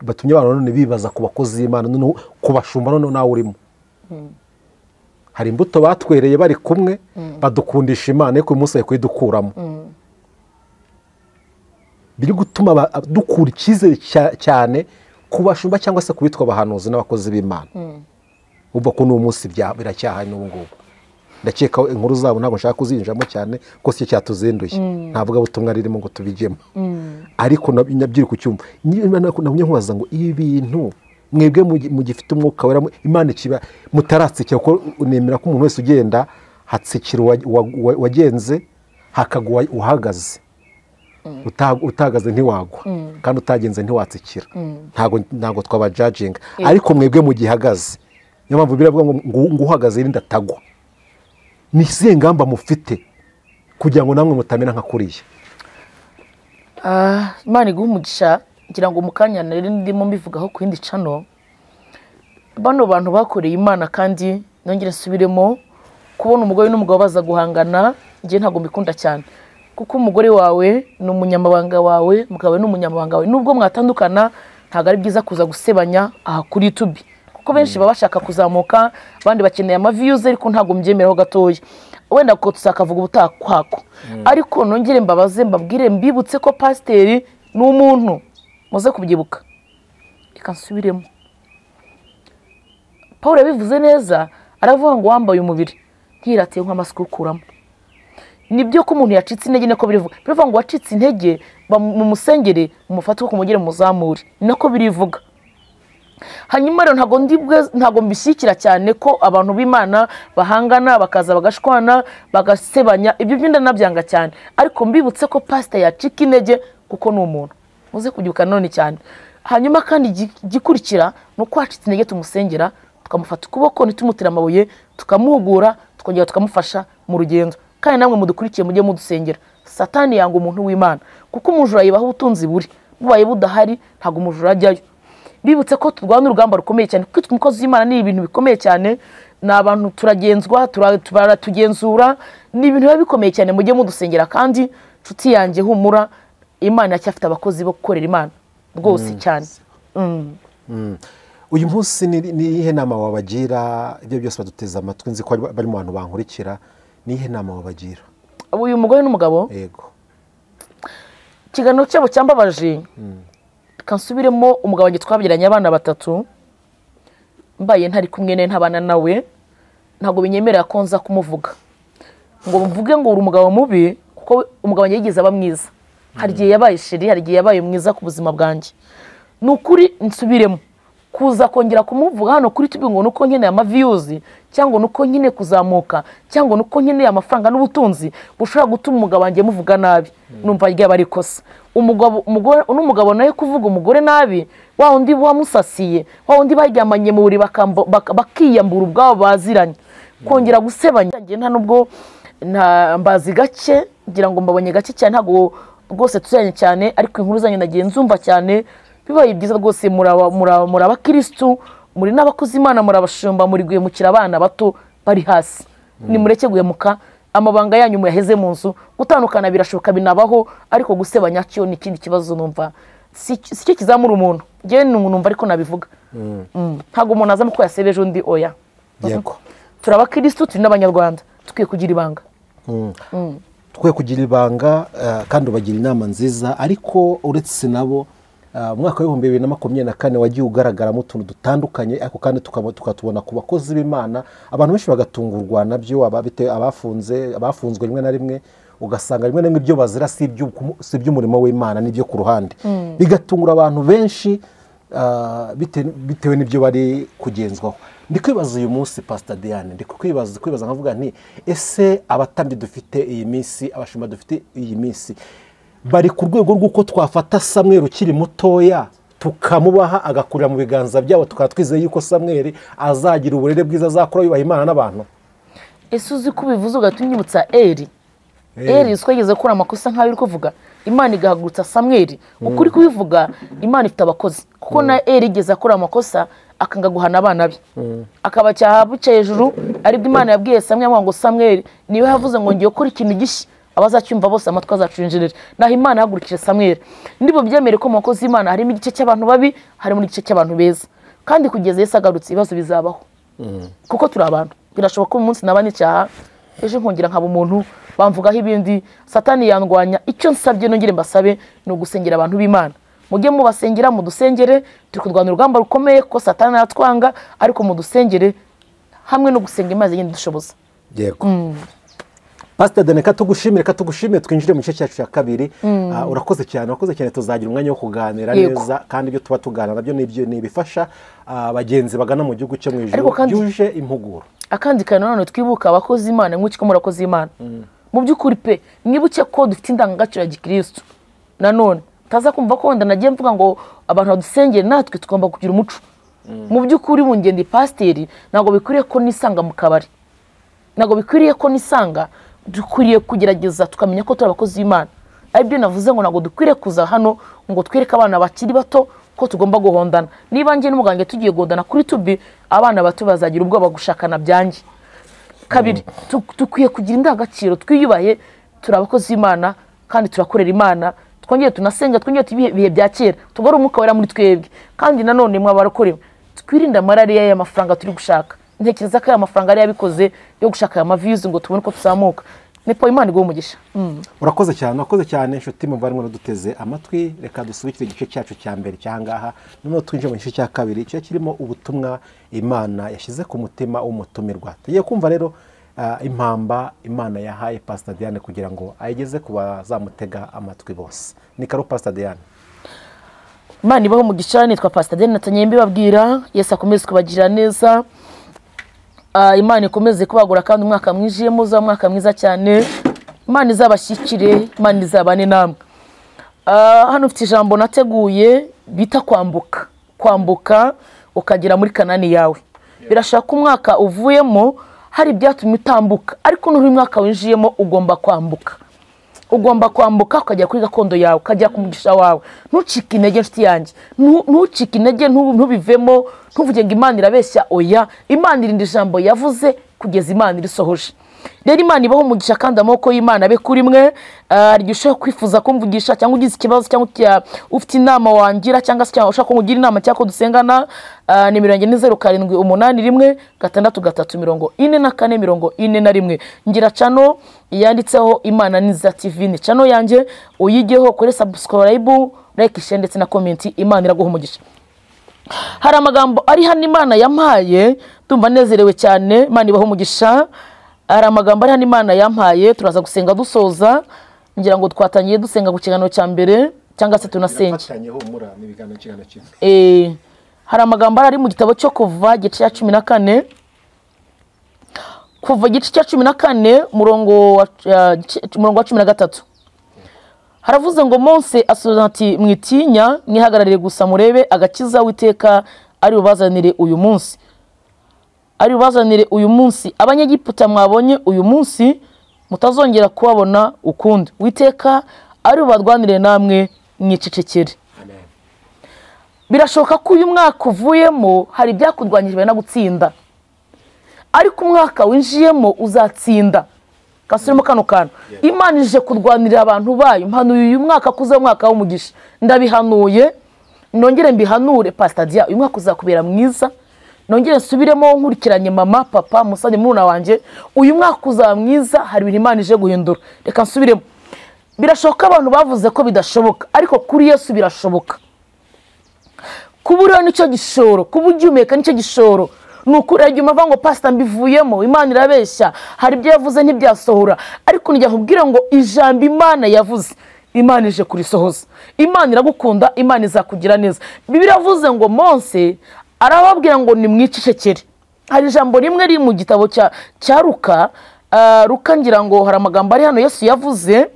batumye abantu none bibaza ku bakozi b'Imana, none kubashumba none nawe urimo. Hari imbuto batwereye bari kumwe, badukundisha Imana, ariko uyu munsi bari kuyidukuramo. Biri gutuma dukura icyizere cyane ku bashumba cyangwa se kubitwa abahanuzi n'abakozi b'Imana. Ubwo ko n'uwo munsi biracyahari n'ubu ngubu. Ndakeka inkuru zabo ntabwo nshaka kuzinjiramo cyane, kuko si cyo cyatuzinduye, ntavuga butumwa ririmo ngo tubijyemo, ariko nabyiri ku cyumva nagumye nkubaza ngo ibi bintu mwebwe mugifite umwuka wera, Imana ikiba mutaratsikira, kuko nemera ko umuntu wese ugenda hatsikira wagenze, hakagwa uhagaze, utahagaze ntiwagwa, kandi utagenze ntiwatsikira. Ntabwo twabajajinga, ariko mwebwe mugihagaze, niyo mpamvu biravuga ngo uhagaze irinda atagwa. Ni izihe ngamba mufite kugira ngo namwe mutamera nka kuriya? Imana iguhe umugisha. Ngira ngo mu kanya nari ndimo mbivugaho ku yindi channel, bano bantu bakoreye Imana, kandi nongere nsubiremo, kubona umugore n'umugabo baza guhangana njye ntabwo mbikunda cyane, kuko umugore wawe ni umunyamabanga wawe, umugabo ni umunyamabanga wawe, nubwo mwatandukana ntabwo ari byiza kuza gusebanya aha kuri YouTube, kuko benshi baba bashaka kuzamuka, abandi bakeneye ama views, ariko ntabwo mbyemeraho gatoya, wenda ko tusakavuga ubutaha kwako. Ariko nongere mbabaze, mbabwire, mbibutse ko pasiteri ni umuntu, muze kubyibuka. Reka nsubiremo, Paul yabivuze neza, aravuga ngo wambaye umubiri ntiratiye nk'amasuku ukuramo. Nibyo ko umuntu yacitse intege, nako birivuga, birivuga ngo wacitse intege mumusengere, mumufate uko kumugere muzamure, nako birivuga. Hanyuma rero ntabwo mbishyikira cyane ko abantu b'Imana bahangana, bakaza bagashwana, bagasebanya, ibyo byinda nabyanga cyane, ariko mbibutse ko pastor yacika intege kuko ni umuntu, muze kubyuka none cyane. Hanyuma kandi gikurikira ni uko wacitse intege tumusengera, tukamufata ukuboko, ntitumutire amabuye, tukamuhugura, tukongera tukamufasha mu rugendo. Kandi namwe mudukurikiye mujye mudusengera. Satani yanga umuntu w'Imana, kuko umujura yibaho ubutunzi buri bubaye budahari, ntabwo umujura ajyayo. Bibutse ko turwana urugamba rukomeye cyane, kwitwa umukozi w'Imana ni ibintu bikomeye cyane, ni abantu turagenzwa, baratugenzura, ni ibintu biba bikomeye cyane, mujye mudusengera. Kandi nshuti yanjye humura, Imana iracyafite abakozi bo gukorera Imana rwose cyane. Uyu munsi ni iyihe nama wabagira? Ibyo byose baduteze amatwi, nzi ko bari mu bantu bankurikira, ni iyihe nama wabagira? Uyu mugore n'umugabo? Yego. Ikiganiro cyabo cyambabaje. Kansubiremo, umugabo wanjye twabyaranye abana batatu, mbaye ntari kumwe nawe ntabana nawe, ntabwo binyemerera ko nza kumuvuga ngo mvuge ngo uri umugabo mubi, kuko umugabo wanjye yigeze aba mwiza, hari igihe yabaye sheri, hari igihe yabaye mwiza ku buzima bwanjye. Ni ukuri nsubiremo, kuza kongera kumuvuga hano kuri YouTube ngo nuko nkeneye ama views, cyangwa nuko nkeneye kuzamuka, cyangwa nuko nkeneye amafaranga n'ubutunzi bushobora gutuma umugabo wanjye muvuga nabi, numva ryaba ari ikosa. Umugabo n'umugabo nawe kuvuga umugore nabi, wa undi wamusasiye, wa undi baryamanye mu buriri bakiyambura ubwabo baziranye, kongera gusebanya. Ngiye nta nubwo mbazi gake, ngira ngo mbabonye gake cyane, ntabwo rwose tuziranye cyane, ariko inkuru zanyu nagiye nzumva cyane. Bibaye byiza rwose, muri abakristu, muri n'abakozi Imana, muri abashumba, muri guhemukira abana bato bari hasi. Nimureke guhemuka, amabanga yanyu muyaheze mu nzu. Gutandukana birashoboka binabaho, ariko gusebanya cyo ni ikindi kibazo. Numva si cyo kizamura umuntu. Njyewe numva ariko nabivuga. Ntabwo umuntu azamo ko yasebeje undi, oya. Yego. Turi abakirisitu, turi n'abanyarwanda, tukwiye kugira ibanga. Tukwiye kugira ibanga, kandi ubagira inama nziza. Ariko uretse nabo, umwaka w'ibihumbi 2024 wagiye ugaragaramo utuntu dutandukanye, ariko kandi tukatubona ku bakozi b'Imana, abantu benshi bagatungurwa nabyo, abafunze, abafunzwe rimwe na rimwe ugasanga rimwe na rimwe ibyo bazira si iby'umurimo w'Imana, n'ibyo ku ruhande, bigatungura abantu benshi bitewe n'ibyo bari kugenzwaho. Ndi kwibaza uyu munsi, Pastor Diane, ndi kwibaza nkavuga nti ese abatambyi dufite iyi minsi, abashumba dufite iyi minsi, bari ku rwego rw'uko twafata Samweli ukiri mutoya tukamubaha agakurira mu biganza byabo, tukaba twizeye yuko Samweli azagira uburere bwiza, azakura yubaha Imana n'abantu? Ese uzi ko ubivuze ugahita unyibutsa Eli? Eli twageze gukora amakosa nk'ayo uri kuvuga, Imana igahagurutsa Samweli. Ukuri kubivuga, Imana ifite abakozi, kuko na Eli igeze akora amakosa akanga guhana abana be, akabacyaha buca hejuru. Aribwo Imana yabwiye Samweli ngo Samweli niwe yavuze ngo ngiye gukora ikintu gishya, abazacyumva bose amatwi azacinjirira. Naho Imana yahagurukije Samweli. Nibo byemere ko mu bakozi b'Imana harimo igice cy'abantu babi, harimo n'igice cy'abantu beza, kandi kugeza Yesu agarutse ibibazo bizabaho, kuko turi abantu. Birashoboka ko umunsi naba n'icyaha, ejo nkongera nkaba umuntu, bamvugaho ibindi, Satani yandwanya. Icyo nsabye nongere mbasabe ni ugusengera abantu b'Imana. Mujye mubasengera, mudusengere, turi kurwana urugamba rukomeye kuko Satani aratwanga, ariko mudusengere hamwe no gusenga Imana igenda idushoboza. Yego. Pastor Diane, katugushimire, twinjire mu gice cyacu cya kabiri. Urakoze cyane, urakoze cyane, tuzagira umwanya wo kuganira neza, kandi ibyo tuba tuganira nabyo nibyo nibifasha abagenzi bagana mu gihugu cyo mu ijuru byuje impuguro. Akandi kantu nanone twibuka abakozi Imana, nk'uko murakoze Imana. Mu by'ukuri pe, mwibuke ko dufite indangagaciro ya gikristo. Nanone taza kumva ko wenda nagiye mvuga ngo abantu badusengere, natwe tugomba kugira umuco. Mu by'ukuri mu ngendo pasiteri ntabwo bikwiriye ko nisanga mu kabari, ntabwo bikwiriye ko nisanga. Dukwiriye kugerageza tukamenya ko turi abakozi b'Imana. Aribyo navuze ngo ntabwo dukwiriye kuza hano ngo twereke abana bakiri bato ko tugomba guhondana. Niba njye n'umuganga tugiye guhondana kuri tubi, abana bato bazagira ubwoba gushakana byanjye. Kabiri, dukwiye kugira indangagaciro, twiyubahe, turi abakozi b'Imana kandi turakorera Imana, twongere tunasenga, twongere ibihe bya kera, tugore umwuka wera muri twebwe. Kandi nanone mwabarokorewe, twirinde amarariya y'amafaranga turi gushaka. Ntekereza ko aya mafaranga ari yabikoze yo gushaka aya maviews ngo tubone ko tuzamuka. Nepo Imana iguhe umugisha. Urakoze cyane, urakoze cyane inshuti muvandimwe duteze amatwi. Reka dusubikire igice cyacu cya mbere cyangaha, noneho twinjire mu gice cya kabiri cyo kirimo ubutumwa Imana yashyize ku mutima w'umutumirwa. Tugiye kumva rero impamba Imana yahaye Pastor Diane kugira ngo ayigeze ku bazamutega amatwi bose. Ni karo Pastor Diane. Imana ibahe umugisha. Nitwa Pastor Diane Natanyembe, babwira Yesu akomeze kubagira neza. Imana ikomeze kubagura kandi umwaka mwijiyemo uzaba umwaka mwiza cyane. Imana izabashyikire, Imana izabane namwe. Hano ufite ijambo nateguye bita kwambuka. Kwambuka ukagera muri Kanani yawe. Birashaka umwaka uvuyemo hari ibyatumye utambuka, ariko n'uri mwaka winjiyemo ugomba kwambuka. Ugomba kwambuka ukajya kuri gakondo yawe, ukajya ku mugisha wawe. Ntucike intege nshuti yanjye, ntucike intege, ntubivemo, ntuvuge ngo Imana irabeshya. Oya, Imana irinda ijambo yavuze kugeza Imana irisohoje. Rero Imana ibaho umugisha kandi amaboko y'Imana abe kuri mwe. Hari ushaka kwifuza kumvugisha cyangwa ugize ikibazo cyangwa ufite inama wangira cyangwa se ushaka kungira inama cyangwa dusengana, nimero yanjye ni 0781 6 3 44 41. Ngira channel yanditseho Imana Niza TV, ni channel yanjye, uyigeho kuri subscribe, like, share ndetse na comment. Imana iraguha umugisha. Hari amagambo ari hano Imana yampaye, tumva nezerewe cyane. Imana ibaho umugisha. Hari amagambo ari hano Imana yampaye, turaza gusenga dusoza. Ngira ngo twatangiye dusenga ku kiganiro cya mbere cyangwa se tunasenge. Hari amagambo ari mu gitabo cyo Kuva igice cya 14, Kuva igice cya 14 murongo wa 13. Haravuze ngo Mose asubiza ati mwitinya, mwihagararire gusa murebe agakiza Uwiteka ari bubazanire uyu munsi. Ari bubazanire uyu munsi Abanyegiputa mwabonye uyu munsi mutazongera kubabona ukundi. Uwiteka ari bubarwanire namwe mwicecekere. Amen. Birashoboka ko uyu mwaka uvuyemo hari ibyakurwanyije no gutsinda. Ariko umwaka winjiyemo uzatsinda. Kasubiremo kano kantu. Imana ije kurwanirira abantu bayo. Mpanuye uyu mwaka kuza umwaka w'umugisha. Ndabihanuye, nongere mbihanure Pastor Dia, uyu mwaka uzakubera mwiza. Nongere nsubiremo nkurikiranye mama, papa, musanye muruna wanjye. Uyu mwaka uzaba mwiza, hari ibintu Imana ije guhindura. Reka nsubiremo. Birashoboka abantu bavuze ko bidashoboka, ariko kuri Yesu birashoboka. Kuba uriho nicyo gishoro, kuba ugihumeka nicyo gishoro. Nukuri igihe umavuga ngo pastor mbivuyemo, Imana irabeshya, hari ibyo yavuze ntibyasohora, ariko njya nkubwira ngo ijambo Imana yavuze, Imana ije kurisohoza. Imana iragukunda, Imana izakugira neza. Bibiliya iravuze ngo Mose arababwira ngo nimwicecekere. Hari ijambo rimwe riri mu gitabo cya Luka, Luka ngira ngo hari amagambo ari hano Yesu yavuze,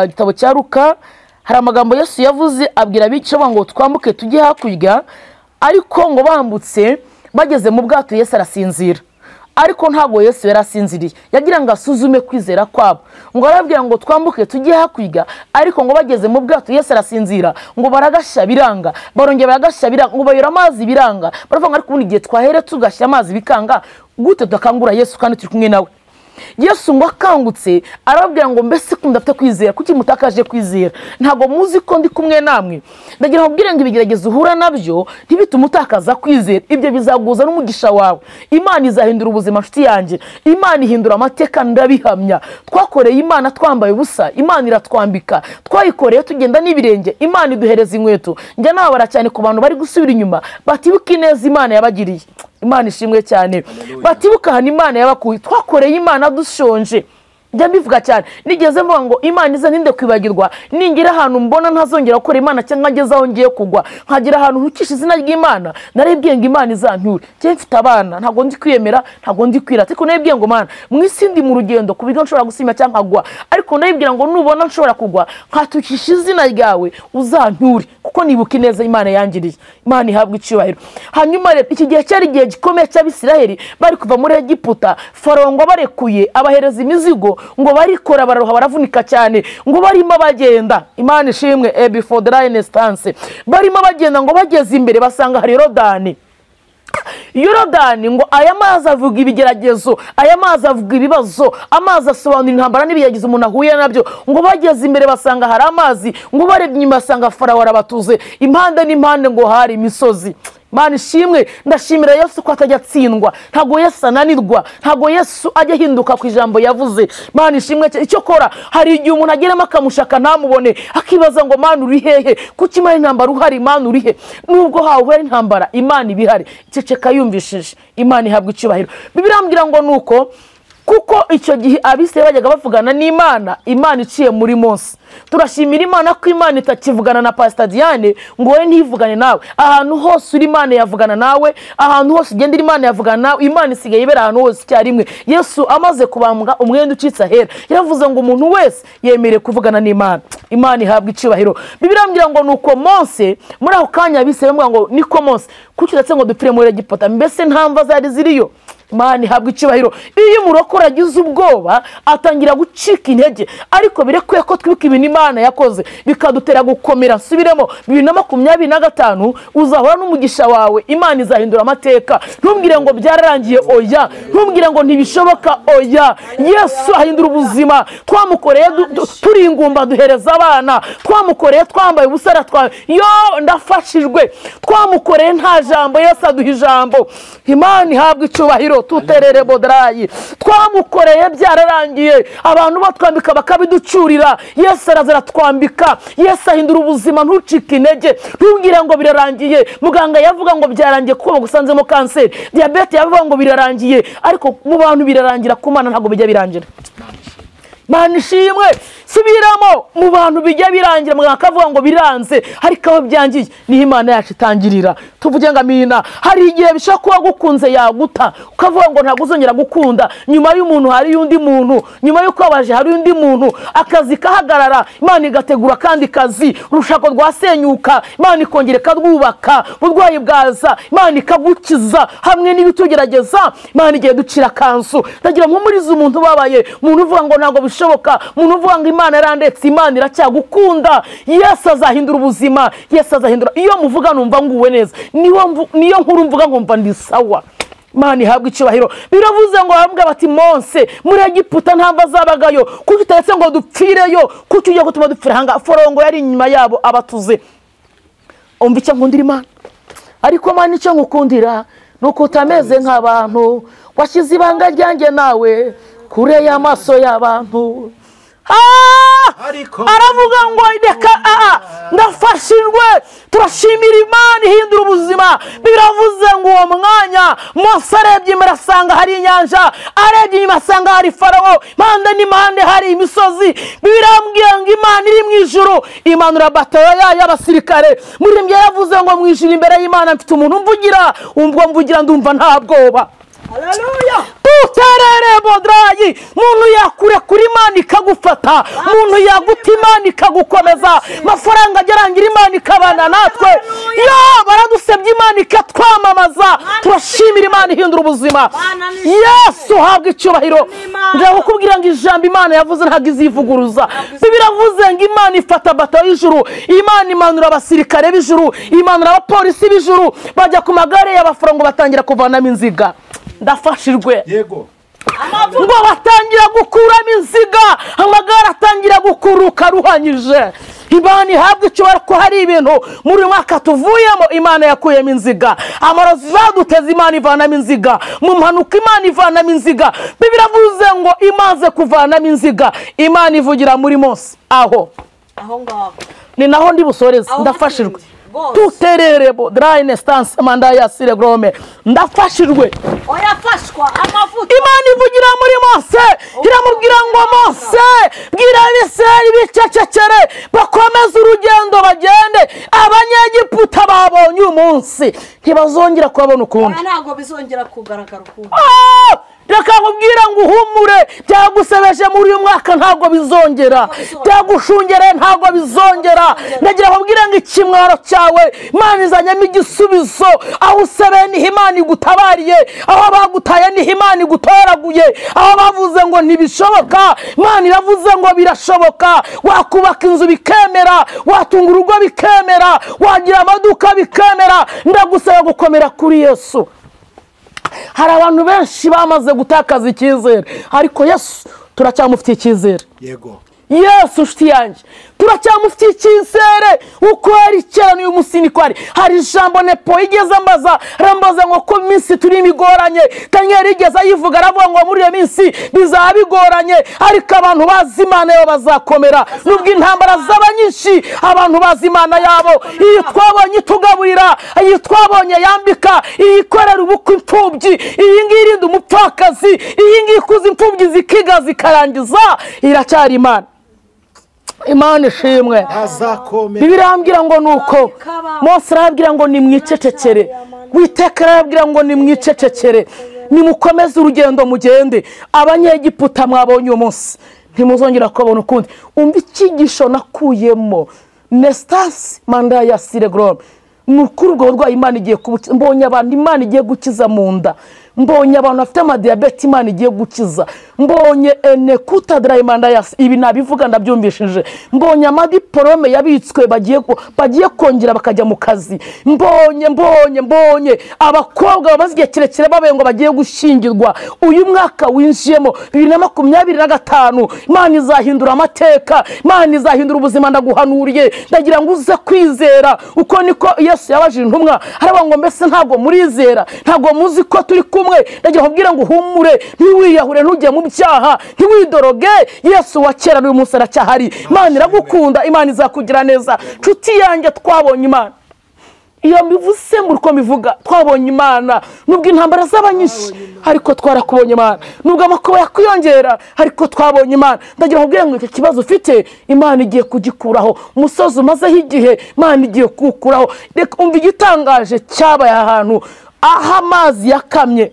igitabo cya Luka hari amagambo Yesu yavuze abwira abica ngo twambuke tujye hakurya, ariko ngo bambutse bageze mu bwato Yesu arasinzira. Ariko ntabwo Yesu yarasinziriye, yagira ngo asuzume kwizera kwabo. Ngo arabwira ngo twambuke tujye hakurya, ariko ngo bageze mu bwato Yesu arasinzira, ngo baragashya biranga, barongera baragashya biranga, ngo bayora amazi biranga. Baravuga ngo ariko ubundi igihe twahere tugashya amazi bikanga, gute tudakangura Yesu kandi turi kumwe nawe? Yesu ngo akangutse arababwira ngo mbese ko mudafite kwizera, kuki mutakaje kwizera? Ntabwo muzi ko ndi kumwe namwe. Ndagira ngo ngo ibigeragezo uhura nabyo ntibitume utakaza kwizera, ibyo bizaguza n'umugisha wawe. Imana izahindura ubuzima nshuti yanjye, Imana ihindura amateka, ndabihamya. Twakoreye Imana twambaye ubusa, Imana iratwambika. Twayikoreye tugenda n'ibirenge, Imana iduhereza inkweto. Njya nababara cyane ku bantu bari gusubira inyuma batibuka ineza Imana yabagiriye. Imana ishimwe cyane. Batibuka ahantu Imana yabakuye. Twakoreye Imana dushonje. Njya mbivuga cyane, nigeze mvuga ngo Imana iza ninde kwibagirwa, ningira ahantu mbona ntazongera gukora Imana cyangwa ngeze aho ngiye kugwa, nkagira ahantu ntukisha izina ry'Imana, naribwiye ngo Imana izanture. Njye mfite abana, ntabwo ndi kwiyemera, ntabwo ndi kwirata, ariko naribwiye ngo Mana, mu isi ndi mu rugendo ku buryo nshobora gusima cyangwa nkagwa, ariko naribwira ngo nubona nshobora kugwa nkatukisha izina ryawe uzanture, kuko nibuka ineza Imana yangiriye. Imana ihabwe icyubahiro. Hanyuma rero iki gihe cyari igihe gikomeye cy'Abisiraheli bari kuva muri Egiputa, Farawo ngo barekuye abahereza imizigo, ngo barikora bararuha baravunika cyane, ngo barimo bagenda. Imana ishimwe, before the line stance. Barimo bagenda ngo bageze imbere basanga hari Yorodani. Yorodani ngo aya mazi avuga ibigeragezo, aya mazi avuga ibibazo, amazi asobanura intambara n'ibigeragezo umuntu ahuye nabyo. Ngo bageze imbere basanga hari amazi, ngo barebye inyuma basanga Farawo arabatuze, impande n'impande ngo hari imisozi. Imana ishimwe. Ndashimira Yesu ko atajya atsindwa, ntabwo Yesu ananirwa, ntabwo Yesu ajya ahinduka ku ijambo yavuze. Imana ishimwe. Icyo kora hari igihe umuntu ageramo akamushaka ntamubone, akibaza ngo Mana uri hehe? Kuki Imana intambara uhari? Imana uri he? Nubwo hahura intambara Imana ibihari. Ceceka yumvishije. Imana ihabwa icyubahiro. Bibiliya irambwira ngo nuko kuko icyo gihe Abisirayeli bajyaga bavugana n'Imana, Imana iciye muri Mose. Turashimira Imana ko Imana itakivugana na Pastor Diane ngo wowe ntivugane nawe. Ahantu hose uri Imana yavugana nawe, ahantu hose ugenda Imana yavugana nawe. Imana isigaye ibera ahantu hose icyarimwe. Yesu amaze kubambwa umwenda ucitse ahera, yaravuze ngo umuntu wese yemerewe kuvugana n'Imana. Imana ihabwa icyubahiro. Bibiliya irambwira ngo nuko Mose muri ako kanya Abisirayeli bamubwira ngo niko Mose, kuki udatse ngo dupfire muri Egiputa? Mbese nta mva zari ziriyo? Imana ihabwa icyubahiro. Iyo umurokore agize ubwoba atangira gucika intege, ariko birekwiye ko twibuka ibintu Imana yakoze bikadutera gukomera. Nsubiremo 2025 uzahora n'umugisha wawe, Imana izahindura amateka. Ntumbwire ngo byararangiye, oya. Ntumbwire ngo ntibishoboka, oya. Yesu ahindura ubuzima. Twamukoreye turi ingumba duhereza abana, twamukoreye twambaye ubusara, yo ndafashijwe, twamukoreye nta jambo, Yesu aduha ijambo. Imana ihabwa icyubahiro. Tuterere bodrayi. Twamukoreye byararangiye, abantu batwambika bakabiducurira, Yesu araza aratwambika. Yesu ahindura ubuzima. Ntucike intege, ntubwire ngo birarangiye. Muganga yavuga ngo byarangiye kuko bagusanzemo kanseri, diyabete yavuga ngo birarangiye, ariko mu bantu birarangira, ku Mana ntabwo bijya birangira. Imana ishimwe. Subiramo, mu bantu bijya birangira, muganga akavuga ngo biranze, ariko aho byangiye niho Imana yacu itangirira. Tuvuge ngo amina. Hari igihe bishobora kuba gukunze yaguta, ukavuga ngo ntabwo uzongera gukunda. Nyuma y'umuntu hari undi muntu, nyuma y'uko wabaje hari undi muntu, akazi kahagarara, Imana igategura kandi kazi, urushako rwasenyuka, Imana ikongera ikarwubaka, uburwayi bwaza, Imana ikagukiza, hamwe n'ibitugerageza, Imana igiye ducira kansu. Ndagira mpumurize umuntu ubabaye, umuntu uvuga ngo ntabwo bishoboka, umuntu uvuga ngo Imana yarandetse, Imana iracyagukunda. Yesu azahindura ubuzima, Yesu azahindura. Iyo muvuga numva nguwe neza, niyo nkuru mvuga nkumva ndi sawa. Imana ihabwa icyubahiro. Biravuze ngo bambwe bati Mose muri Egiputa ntabwo azabagayo, kuki utaretse ngo dupfireyo, kuki ugiye gutuma dupfira hanga? Forongo yari inyuma yabo abatuze. Umva icyo nkundira Imana, ariko Imana icyo nkukundira nuko utameze nk'abantu, washyize ibanga ryanjye nawe kure y'amaso y'abantu. Aravuga ngo reka ndafashijwe. Turashimira Imana ihindura ubuzima. Biravuze ngo uwo mwanya Mose arebye imbere asanga hari inyanja, arebye inyuma asanga hari Farawo, impande n'impande hari imisozi. Birambwiye ngo Imana iri mu ijuru imanura batayo y'abasirikare. Muririmbyi yavuze ngo mu ijuru imbere y'Imana mfite umuntu umvugira, ubwo mvugira ndumva nta bwoba. Haleluya. Tuterere bodrayi. Muntu yakure kuri Imana ikagufata, muntu yaguta Imana ikagukomeza, mafaranga agerangira Imana ikabana natwe. Yo baradusebye Imana ikatwamamaza. Turashimira Imana ihindura ubuzima. Yesu habwa icyubahiro. Ndakubwira ngo ijambo Imana yavuze ntabwo izivuguruza. Biravuze ngo Imana ifata batayo y'ijuru, Imana imanura abasirikare b'ijuru, imanura abapolisi b'ijuru, bajya ku magare y'abaforongo batangira kuvanamo inziga. Ndafashijwe. Yego. Ngo batangira gukuramo inziga, amagare atangira gukuruka ruhanyije. Imana ihabwa icyubahiro ko hari ibintu muri uyu mwaka tuvuyemo Imana yakuyemo inziga. Amarozi baduteze Imana ivanamo inziga, mu mpanuka Imana ivanamo inziga. Biravuze ngo imaze kuvanamo inziga, Imana ivugira muri Mose aho ngaho ni naho ndi busoreze. Ndafashijwe. Tuterere bodraine stance mandaya sire grome. Ndafashijwe. Oyafashwa amavuta. Imana ivugira muri Mose iramubwira ngo Mose bwira Abisirayeli bicecekere bakomeze urugendo bagende, Abanyegiputa babonye umunsi ntibazongera kubabona ukundi. Ntabwo bizongera kugaragara ukundi. Reka nkubwira ngo uhumure, byagusebeje muri uyu mwaka ntabwo bizongera, byagushungereye ntabwo bizongera. Ndagira nkubwira ngo ikimwaro cyawe Imana izanyemo igisubizo. Aho usebeye niho Imana igutabariye, aho bagutaye niho Imana igutoraguye, aho bavuze ngo ntibishoboka Imana iravuze ngo birashoboka. Wakubaka inzu bikemera, watunga urugo bikemera, wagira amaduka bikemera. Ndagusaba gukomera kuri Yesu. Hari abantu benshi bamaze gutakaza icyizere, ariko Yesu turacyamufitiye icyizere. Yego. Yesu nshuti yanjye turacyamufitiye icyizere. Uko yari kera n'uyu munsi niko ari. Hari ijambo Nepo igeze ambaza, arambaza ngo ko iminsi turi imigoranye. Daniel igeze ayivuga aravuga ngo muri iyo minsi bizaba bigoranye, ariko abantu bazi Imana yabo bazakomera. Nubwo intambara zaba nyinshi, abantu bazi Imana yabo. Iyi twabonye itugaburira, iyi twabonye yambika, iyi ikorera ubukwe imfubyi, iyi ngiyi irinda umupfakazi, iyi ngiyi ikuza imfubyi zikiga zikarangiza, iracyari Imana. Imana ishimwe. Birambwira ngo nuko Mose arabwira ngo nimwicecekere, Uwiteka arabwira ngo nimwicecekere, nimukomeze urugendo mugende. Abanyegiputa mwabonye uyu munsi ntimuzongera kubabona ukundi. Umva icyigisho nakuyemo Nestasi mandaya siregrome. Ni ukuri ubwo burwayi Imana igiye kubukiza. Mbonye abantu Imana igiye gukiza mu nda, mbonye abantu bafite amadiyabete Imana igiye gukiza, mbonye enekuta drayimandayasi, ibi nabivuga ndabyumvishije. Mbonye amadiporome yabitswe bagiye kongera bakajya mu kazi. Mbonye abakobwa bamaze igihe kirekire babaye ngo bagiye gushyingirwa. Uyu mwaka winjiyemo 2025 Imana izahindura amateka, Imana izahindura ubuzima. Ndaguhanuriye, ndagira ngo uze kwizera. Uko niko Yesu yabajije intumwa, aravuga ngo mbese ntabwo murizera, ntabwo muzi ko turi kumwe? Ndagira nkubwira ngo uhumure, ntiwiyahure, ntujye mu byaha, ntiwidoroge. Yesu wa kera n'uyu munsi aracyahari. Imana iragukunda, Imana izakugira neza. Nshuti yanjye twabonye Imana. Iyo mbivuze muri uko mbivuga, twabonye Imana. Nubwo intambara zaba nyinshi, ariko twarakubonye Imana. Nubwo amakuba yakwiyongera, ariko twabonye Imana. Ndagira nkubwire ngo icyo kibazo ufite Imana igiye kugikuraho. Umusozi umazeho igihe Imana igiye kuwukuraho. Reka umva igitangaje cyabaye ahantu aho amazi yakamye.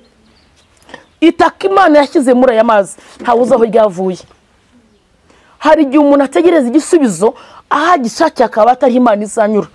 Itaka Imana yashyize muri aya mazi ntawe uzi aho ryavuye. Hari igihe umuntu ategereza igisubizo aho agishakiye akaba atari Imana izanyura.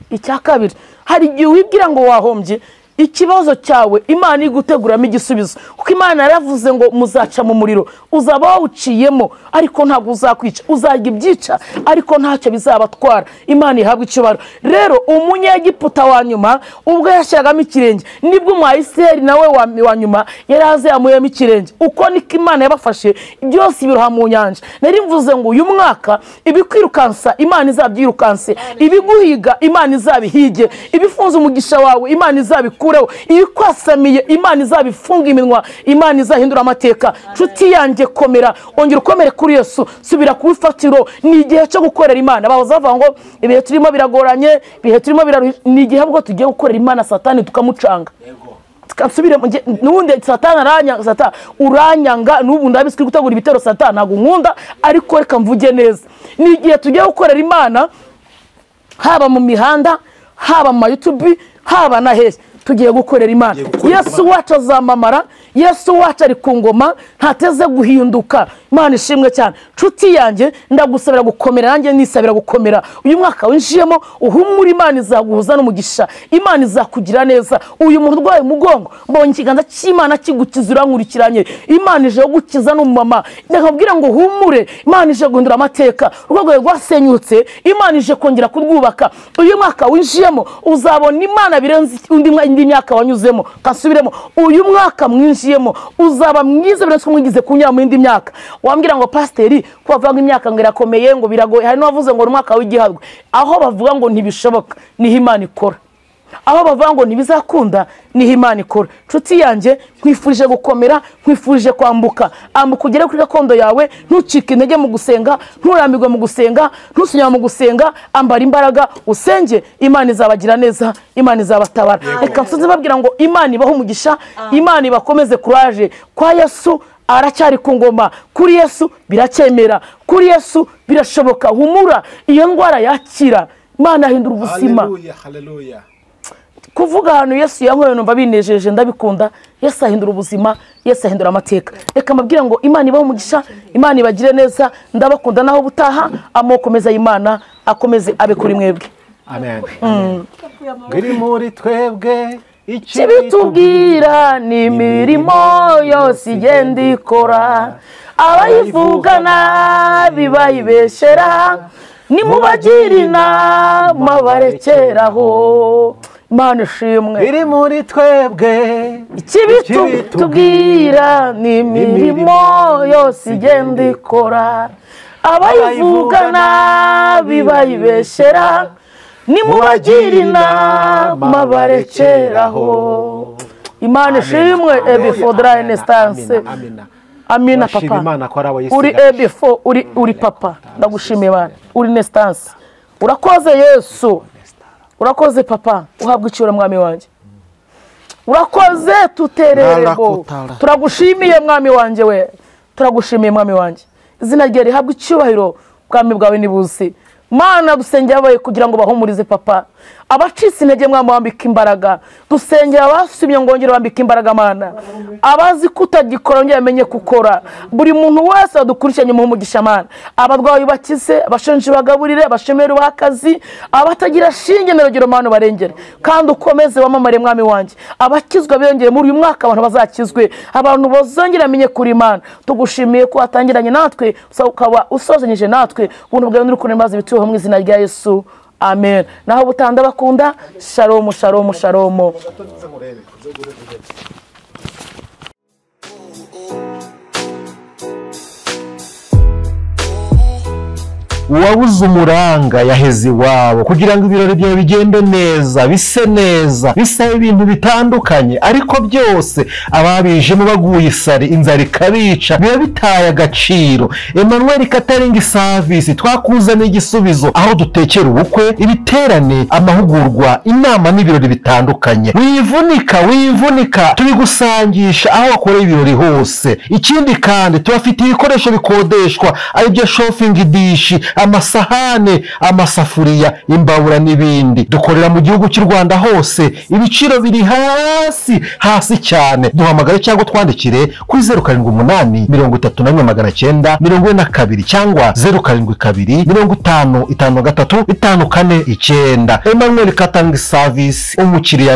Icya kabiri, hari igihe wibwira ngo wahombye Ikibazo cyawe Imana iguteguramo igisubizo, kuko Imana yaravuze ngo muzaca mu muriro, uzaba wawuciyemo ariko ntabwo uzakwica, uzajya ibyica ariko ntacyo bizabatwara. Imana ihabwa icyubahiro. Rero umunyegiputa wa nyuma ubwo yashyiragamo ikirenge, nibwo umwayisiraheli nawe wa nyuma yari azamuyemo ikirenge. Uko niko Imana yabafashe byose ibiroha mu nyanja. Nari mvuze ngo uyu mwaka ibikwirukansa Imana izabyirukanse, ibiguhiga Imana izabihige, ibifunze umugisha wawe Imana izabikureho, ibikwasamiye Imana izabifunga iminwa, Imana izahindura amateka. Nshuti yanjye komera, ongera ukomere kuri Yesu, subira ku ifatiro. Ni igihe cyo gukorera Imana. Bahoza bavuga ngo ibihe turimo biragoranye, ibihe turimo biraruhije. Ni igihe ahubwo tugiye gukorera Imana, Satani tukamucanga. Nsubire n'ubundi Satani aranyanga, Satani uranyanga n'ubu ndabizi kuri gutegura ibitero, Satani ntabwo nkunda, ariko reka mvuge neza. Ni igihe tugiye gukorera Imana, haba mu mihanda, haba mu YouTube, haba na hehe, tugiye gukorera Imana. Yesu wacu azamamara, Yesu wacu ari ku ngoma, ntateze guhinduka. Imana ishimwe cyane. Nshuti yanjye ndagusabira gukomera, nanjye nisabira gukomera. Uyu mwaka winjiyemo uhumure, Imana izaguhuza n'umugisha, Imana izakugira neza. Uyu muntu urwaye umugongo, mbonye ikiganza cy'Imana kigukiza, urankurikiranye. Imana ije gukiza n'umumama, ndakubwira ngo humure, Imana ije guhindura amateka. Urwego rwasenyutse, Imana ije kongera kurwubaka. Uyu mwaka winjiyemo uzabona Imana birenze indi myaka wanyuzemo. Kasubiremo, uyu mwaka mwinjiyemo uzaba mwiza birenze mwigize kunyura mu indi myaka. Wambwira ngo pasiteri ko bavuga ngo imyaka ngo irakomeye ngo biragoye, hari n'abavuze ngo umwaka w'igiharwe. Aho bavuga ngo ntibishoboka niho Imana ikora, aho bavuga ngo ntibizakunda niho Imana ikora. Nshuti yanjye nkwifurije gukomera, nkwifurije kwambuka, ambuka ugere kuri gakondo yawe, ntucike intege mu gusenga, nturambirwe mu gusenga, ntusunyame mu gusenga, ambara imbaraga usenge, Imana izabagira neza, Imana izabatabara. Reka nsoze babwira ngo Imana ibahe umugisha, Imana ibakomeze courage. Kwa Yesu aracyari ku ngoma, kuri Yesu biracyemera, kuri Yesu birashoboka. Humura, iyo ndwara yakira, Imana ahindura ubuzima. Haleluya, haleluya. Kuvuga ahantu Yesu yankoye numva binejeje, ndabikunda. Yesu ahindura ubuzima, Yesu ahindura amateka. Reka mbabwire ngo Imana ibahe umugisha, Imana ibagire neza, ndabakunda naho butaha. Amoko meza y'Imana akomeze abe kuri mwebwe. Amen. Ngiri muri twebwe ikibitubwira ni imirimo yose igenda ikora, abayivuga nabi bayibeshera, nimubagira inama barekeraho. Imana ishimwe. Iri muri twebwe ikibitubwira ni imirimo yose igenda ikora, abayivuga nabi bayibeshera, nimubagira inama barekeraho. Imana ishimwe. Ebifodra instance. Amina papa. Uri ebifo, uri papa. Ndagushimiye Imana. Uri instance. Urakoze Yesu. Urakoze papa, uhabwa icyubahiro mwami wanjye. Urakoze tutererego. Turagushimiye mwami wanjye we. Turagushimiye mwami wanjye. Izina rye rihabwa icyubahiro, bwami bwawe nibuzi. Mana dusengera abaye kugira ngo bahumurize papa. Abacitse intege mwami wambika imbaraga. Dusengera abasubye ngo ngere bambika imbaraga Mana. Abazi kutagikora ngere bamenye gukora. Buri muntu wese adukurikiranye mu mugisha Mana. Abarwayi bakize, abashonje bagaburire, abashomeri bakazi, abatagira shinge n'urugero Mana barengere. Kandi ukomeze wamamare mwami wanjye. Abakizwa biyongere muri uyu mwaka, abantu bazakizwe, abantu bazongera bamenye kuri Mana. Tugushimiye ko watangiranye natwe, ukaba usozanyije natwe. Ubuntu bwawe n'urukundo maze bituho mu izina rya Yesu. Amen. Naho butanda bakunda. Shalom, shalom, shalom. Uwabuze umuranga yaheze iwabo, kugira ngo ibirori byawe bigende neza, bise neza, bisaba ibintu bitandukanye, ariko byose ababijemo baguye isari, inzara ikabica, biba bitaye agaciro. Emmanuel Catering Service twakuzaniye igisubizo, aho dutekera ubukwe, ibiterane, amahugurwa, inama n'ibirori bitandukanye. Wivunika, wivunika, tubigusangisha aho wakoreye ibirori hose. Ikindi kandi tubafitiye ibikoresho bikodeshwa, aribyo shopping dish, amasahane, amasafuriya, imbabura n'ibindi. Dukorera mu gihugu cy'u Rwanda hose, ibiciro biri hasi hasi cyane. Duhamagare cyangwa twandikire kuri 078 31 942 cyangwa 072 50 53 549. Emmanuel Catering Service, umukiriya.